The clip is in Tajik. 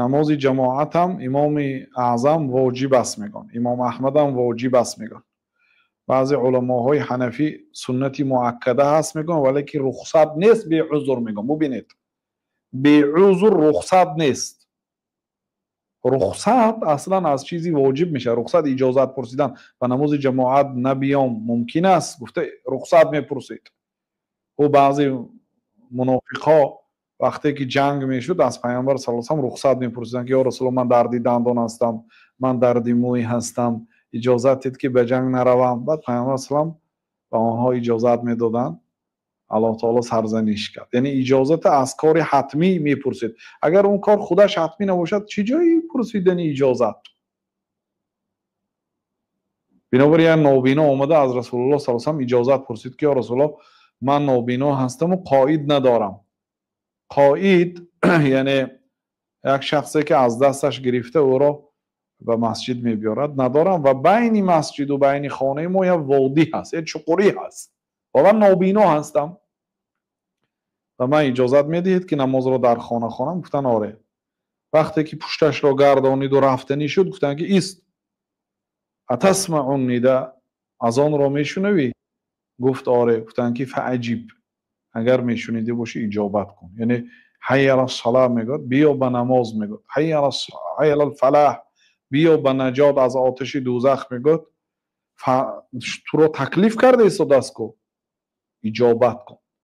Намози ҷамоатам имоми аъзам воҷиб аст мегӯянд, имом Аҳмадам воҷиб аст мегӯянд. Баъзе уламоҳои ҳанафӣ суннати муаккада ҳаст мегӯянд, валекин рухсат нест беузр мегӯянд. Бубинед, беузр рухсат нест. Рухсат аслан аз чизи воҷиб мешавад. Рухсат иҷозат пурсидан, ба намози ҷамоат набиём мумкин аст гуфта рухсат мепурсед. Ӯ баъзе мунофиқҳо вақте ки ҷанг мешуд, аз пайғамбар саллаллоҳу алайҳи васаллам рухсат мепурсиданд, ки ё Расулуллоҳ, ман дарди дандон ҳастам, ман дарди мӯй ҳастам, иҷозат дид ки ба ҷанг наравам. Баъд пайғамбар саллам ба онҳо иҷозат медоданд. Аллоҳ таоло сарзаниш кард. Яъне иҷозата аз кори ҳатмӣ мепурсед. Агар он кор худаш ҳатмӣ набошад, чӣ ҷои пурсидани иҷозат? Бинобар як нобино омада аз Расулуллоҳ саллаллоҳу алайҳи васаллам иҷозат пурсид, ки ё Расулуллоҳ, ман нобино ҳастаму қоид надорам. Қоид яъне як шахсе ки аз дасташ гирифта ӯро ба масҷид мебиёрад, надорам ва байни масҷиду байни хонаи мо як водӣ ҳаст, як чуқурӣ ҳаст ва ман нобино ҳастам, ба ман иҷозат медиҳед ки намозро дар хона хонам? Гуфтанд оре. Вақте ки пушташро гардониду рафтанӣ шуд, гуфтанд ки ист, атасмау нида, азонро мешунавӣ? Гуфт оре. Гуфтанд ки фааҷиб, агар мешунидӣ бошӣ иҷобат кун. Яъне ҳайя алас-сала мегӯяд, биё ба намоз мегӯяд, ҳайя алал-фалаҳ, биё ба наҷот аз оташи дӯзах мегӯяд. Туро таклиф карда истодааст ку, иҷобат кун.